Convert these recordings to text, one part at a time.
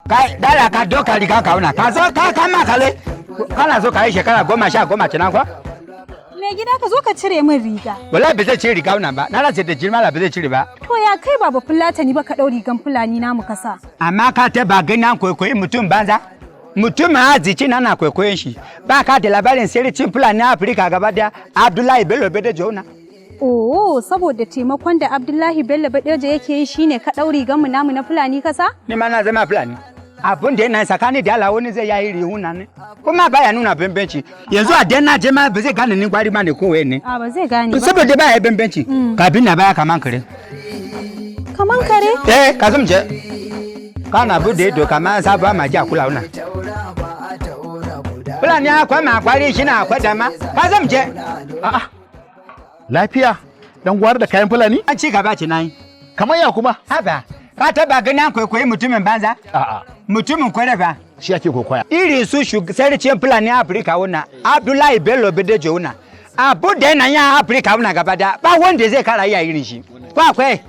Kai dala ka doka riga ka wuna ka zo ka kama kale. Kana so ka yi shekara 10 kenan ko? Mai gida, ka zo ka cire min riga. Wallahi ba zai cire riga wannan ba. Na rasa da girma ba zai cire ba. To ya kai ba Fulatani ba ka ɗau rigan Fulani namu ka sa? Amma ka taba ganin kwaikwayi mutum banza? Mutum arziki na kwaikwayon shi. Ba ka da labarin sirrin Fulani Afirka gaba daya, Abdullahi Bello Bodejo na. Oh, saboda taimakon da Abdullahi Bello Bodejo yake yi shine ka ɗau rigan mu namu na Fulani ka sa? Ni ma na zama Fulani. Abun da yana tsakani da Allah, wani zai yayi rihuna ne. Kuma baya nuna bambanci. Yanzu a dan na je ma ba zai gane ni gwari ma ne ko waye ne. A ba zai gane ba. Saboda baya yi bambanci. Kafin na baya kaman kare. Kaman kare? Eh, ka zo mu je. Kana bude ido kamar sabuwar magi a kula wannan. Fulani akwai ma kwari shi na akwai dama. Ka zo mu je. A'a. Lafiya? Dan gwari da kayan Fulani? An ci gaba ci nan. Kamar ya kuma? Haba, ka taba ganin an kwaikwayi mutumin banza? A'a. Mutumin kwarai fa. Shi ake kwaikwaya. Irin su sarkin Fulani Afirka wannan, Abdullahi Bello Bodejo wannan. Abu da yana yin Afirka wannan gaba da ba wanda zai kara iya irin shi. Ko akwai?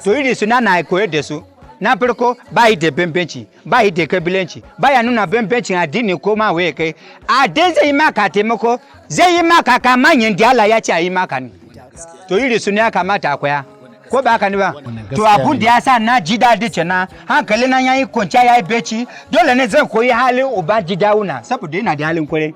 To irin su na koyar da su. Na farko, ba yi da bambanci, ba yi da kabilanci, ba ya nuna bambancin addini ko ma waye kai. Adin zai yi maka taimako, zai yi maka kamar yadda Allah ya ce a yi maka ne. To irin su ne ya kamata a koya. Ko ba haka ne ba? To abun da ya sa na ji daɗi kenan, hankali na yayi kwanciya, yayi bacci, dole ne zan koyi halin uba jidawuna saboda yana da halin kwarai.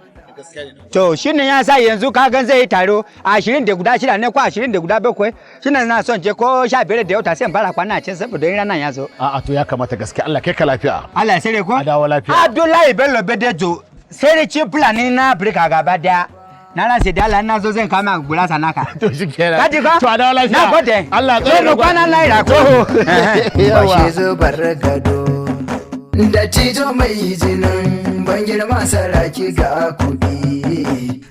To shi ne ya sa yanzu ka gan zai yi taro 26 ne ko 27, shi ne na son je ko 15 da wata sai in fara kwana a can saboda in ranar ya zo. A'a, to ya kamata gaskiya. Allah kai ka lafiya. Allah ya sare ko? A dawo lafiya. Abdullahi Bello Bodejo, sarkin Fulani na Afirka gaba daya. Na rasa da Allah na zo zan kama gurasa naka. To shi kenan. Ka ji ko? To a dawo lafiya. Na gode. Allah ya tsare. Zai kwana laira ko? Yawa. Bashe zubar gado da cijo mai jinin ban girma saraki ga kuɗi.